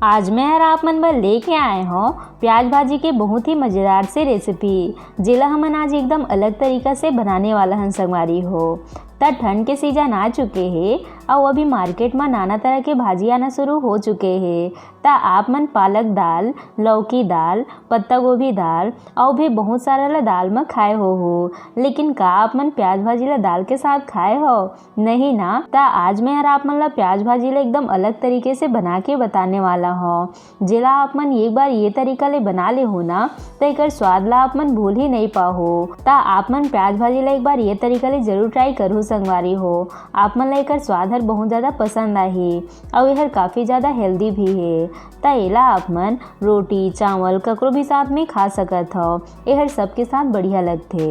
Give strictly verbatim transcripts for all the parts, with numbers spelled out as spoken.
आज मैं हर आप मन बर लेके आए हौं प्याज भाजी के बहुत ही मजेदार से रेसिपी, जेला हमन आज एकदम अलग तरीका से बनाने वाला हन संगवारी हो। त ठंड के सीजन आ चुके हे, अउ अभी मार्केट म नाना तरह के भाजी आना शुरू हो चुके हे। त आप मन पालक दाल, लौकी दाल, पत्ता गोभी दाल, अउ भी बहुत सारा ला दाल म खाए हो हो, लेकिन का आप मन प्याज भाजी ला दाल के साथ खाए हो? नहीं ना। त आज मैं हर आप मन ला प्याज भाजी ला एकदम अलग तरीके से बना के बताने वाला हौं, जेला आप मन एक बार ये तरीका ले बना ले हो ना, त एकर स्वाद ला आप मन भूल ही नहीं पाहो। त आप मन प्याज भाजी ला एक बार ये तरीका ले जरूर ट्राई करहु संगवारी हो। आप मन ला एकर स्वाद हर बहुत ज्यादा पसंद आही, अउ एहर काफी ज्यादा हेल्दी भी हे। त एला आप मन रोटी, चावल, ककरो भी साथ में खा सकत हव। एहर सबके साथ बढ़िया लगथे।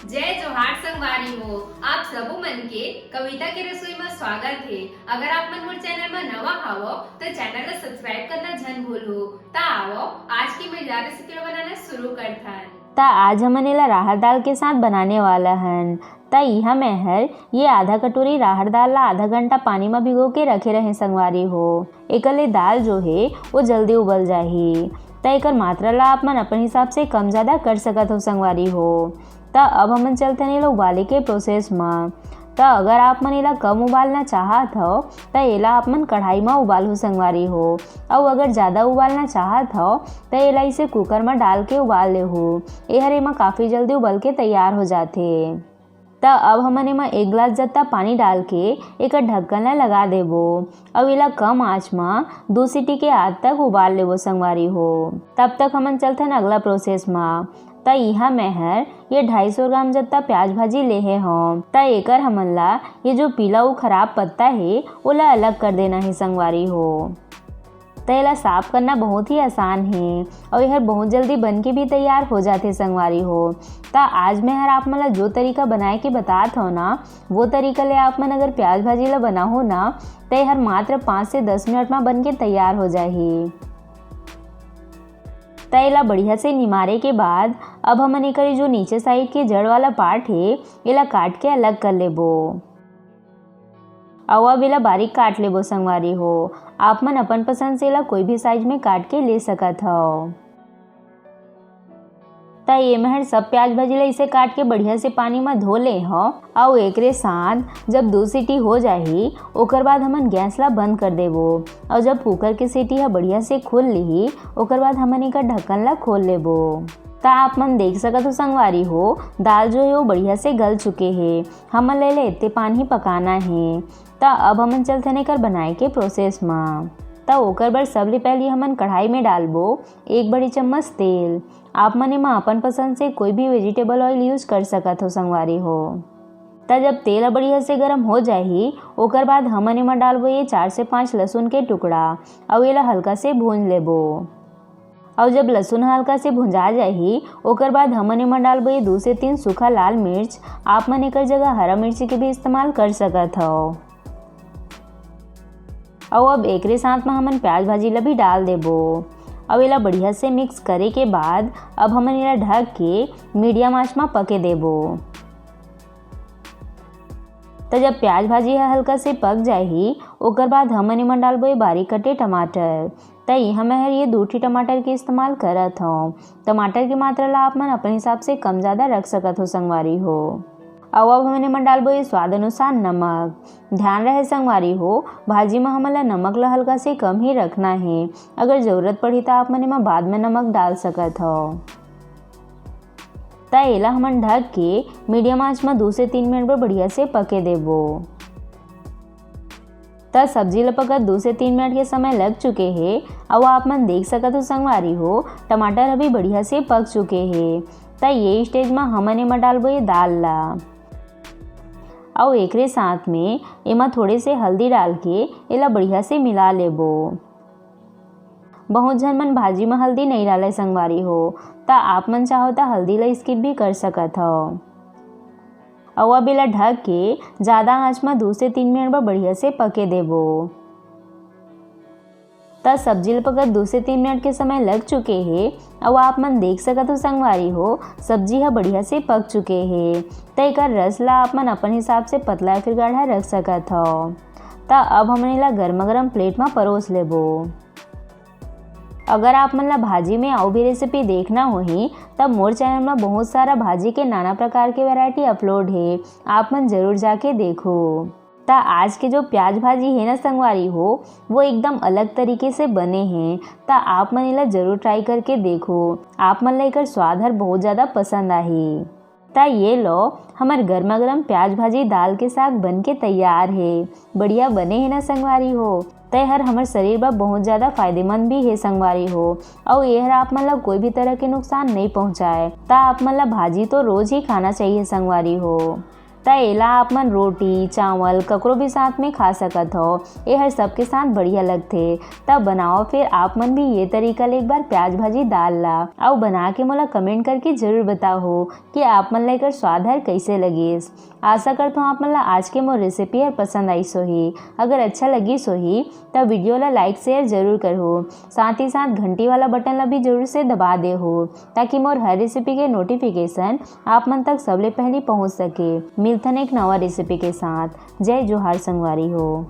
जय जोहार संगवारी हो, आप सबो मन के कविता के रसोई म स्वागत हे। अगर आप मन मोर चैनल म नवा हवव, त चैनल ला सब्सक्राइब करना झन भूलहू। त आवव, आज की मजेदार रेसिपी ला बनाना शुरू करथन। त आज हमन एला राहर दाल के साथ बनाने वाला हन। त इहाँ मैं हर ये आधा कटोरी राहर दाल ला आधा घंटा पानी म भिगो के रखे रहें संगवारी हो। एकर ले दाल जो हे, वो जल्दी उबल जाही। त एकर मात्रा ला आप मन अपन हिसाब से कम ज्यादा कर सकत हो संगवारी हो। त अब हमन चलथन एला उबाले के प्रोसेस म। त अगर आप मन एला कम उबालना चाहत हव, त एला आप मन कढ़ाई म उबालहु संगवारी हो। अउ अगर ज्यादा उबालना चाहत हव, त एला इसे कुकर म डाल के उबाल लेहू। एहर एमा काफी जल्दी उबल के तैयार हो जाथे। त अब हमन एमा एक गिलास जत्ता पानी डाल के एकर ढक्कन ला लगा देबो। अउ एला कम आंच म दू सीटी के आद तक उबाल लेबो संगवारी हो। तब तक हमन चलथन अगला प्रोसेस म। त इहाँ मैं हर ये ढाई सौ ग्राम जत्ता प्याज भाजी लेहे हौं। त एकर हमन ला ये जो पीला अउ खराब पत्ता हे, ओला अलग कर देना हे संगवारी हो। त एला साफ करना बहुत ही आसान हे, अउ एहर बहुत जल्दी बन के भी तैयार हो जाथे संगवारी हो। त आज मैं हर आप मन ला जो तरीका बनाए के बतात हौं ना, वो तरीका ले आप मन अगर प्याज भाजी ला बनाहो ना, त एहर मात्र पाँच से दस मिनट म बन के तैयार हो जाही। त एला बढ़िया से निमारे के बाद अब हमन एकर जो नीचे साइड के जड़ वाला पार्ट हे, एला काट के अलग कर लेबो। अउ अब एला बारीक काट लेबो संगवारी हो। आप मन अपन पसंद से एला कोई भी साइज में काट के ले सकत हव। त ये मैं हर सब प्याज भाजी ला इसे काट के बढ़िया से पानी म धो ले हव। अउ एकरे साथ जब दू सीटी हो जाही, ओकर बाद हमन गैस ला बंद कर देबो। अउ जब कुकर के सीटी ह बढ़िया से खुल लिही, ओकर बाद हमन एकर ढक्कन ला खोल लेबो। त आप मन देख सकत हो संगवारी हो, दाल जो हे वो बढ़िया से गल चुके हे। हमन ला एला एते पानी पकाना हे। त अब हमन चलथन एकर बनाए के प्रोसेस म। त ओकर बर सबले पहली हमन कढ़ाई में डालबो एक बड़ी चम्मच तेल। आप मन एमा अपन पसंद से कोई भी वेजिटेबल ऑयल यूज कर सकत हो संगवारी हो। त जब तेल ह बढ़िया से गरम हो जाही, ओकर बाद हमन एमा डालबो ये चार से पाँच लहसुन के टुकड़ा, अउ एला हल्का से भूंज लेबो। अउ जब लहसुन ह हल्का से भुंजा जाही, ओकर बाद हमन एमा डालबो ये दू से तीन सूखा लाल मिर्च। आप मन एकर जगह हरा मिर्ची के भी इस्तेमाल कर सकत हव। अउ अब एकरे साथ म हमन प्याज भाजी ला भी डाल देबो। अउ एला बढ़िया से मिक्स करे के बाद अब हमन एला ढक के मीडियम आंच म पके देबो। त जब प्याज भाजी ह हल्का से पक जाही, ओकर बाद हमन एमा डालबो ये बारीक कटे टमाटर। त इहाँ मैं हर ये दू ठी टमाटर के इस्तेमाल करत हौं। टमाटर के मात्रा ला आप मन अपन हिसाब से कम ज्यादा रख सकत हो संगवारी हो। अउ अब हमन एमा डालबो ये स्वाद अनुसार नमक। ध्यान रहे संगवारी हो, भाजी म हमन ला नमक ला हल्का से कम ही रखना हे। अगर जरूरत पड़ही त आप मन एमा बाद में नमक डाल सकत हव। त एला हमन ढक के मीडियम आंच म दू से तीन मिनट बर बढ़िया से पके देबो। त सब्जी ल पकत दू से तीन मिनट के समय लग चुके हे। अउ आप मन देख सकत हो संगवारी हो, टमाटर अभी बढ़िया से पक चुके हे। त ये स्टेज म हमन एमा डालबो ये दाल ला। अउ एकरे साथ में एमा थोड़े से हल्दी डाल के एला बढ़िया से मिला लेबो। बहुत झन मन भाजी म हल्दी नइ डालय संगवारी हो, त आप मन चाहो त हल्दी ला स्किप भी कर सकत हव। अउ अब एला ढक के जादा आंच म दू से तीन मिनट बर बढ़िया से पके देबो। त सब्जी ल पकत दू से तीन मिनट के समय लग चुके हे। अउ आप मन देख सकत हो संगवारी हो, सब्जी ह बढ़िया से पक चुके हे। त एकर रस ला आप मन अपन हिसाब से पतला या फिर गाढ़ा रख सकत हव। त अब हमन एला गरमा गरम प्लेट म परोस लेबो। अगर आप मन ला भाजी में अउ भी रेसिपी देखना होही, तब मोर चैनल में बहुत सारा भाजी के नाना प्रकार के वैरायटी अपलोड हे, आप मन जरूर जाके देखो। त आज के जो प्याज भाजी हे ना संगवारी हो, वो एकदम अलग तरीके से बने हे। त आप मन एला जरूर ट्राई करके देखो, आप मन ला एकर स्वाद हर बहुत ज्यादा पसंद आही। त ये लो, हमर गर्मा गर्म प्याज भाजी दाल के साग बन के तैयार हे। बढ़िया बने हे ना संगवारी हो? त एहर हमर शरीर बर बहुत ज्यादा फायदेमंद भी हे संगवारी हो, अउ एहर आप मन ला कोई भी तरह के नुकसान नहीं पहुंचाए। त आप मन ला भाजी तो रोज ही खाना चाहिए संगवारी हो। त एला आप मन रोटी, चावल, ककरो भी साथ में खा सकत हो। एहर सबके साथ बढ़िया लगथे। त बनाओ फिर आप मन भी ये तरीका ले एक बार प्याज भाजी दाल ला, अउ बना के मोला कमेंट करके जरूर बताओ कि आप मन ला एकर स्वाद हर कैसे लगिस। आशा करत हूँ आप मन ला आज के मोर रेसिपी हर पसंद आइस होही। अगर अच्छा लगिस होही, त वीडियो ला लाइक शेयर जरूर करहु। साथ ही साथ घंटी वाला बटन ला भी जरूर से दबा देहु, ताकि मोर हर रेसिपी के नोटिफिकेशन आप मन तक सबले पहली पहुंच सके। मिलथन एक नवा रेसिपी के साथ। जय जोहार संगवारी हो।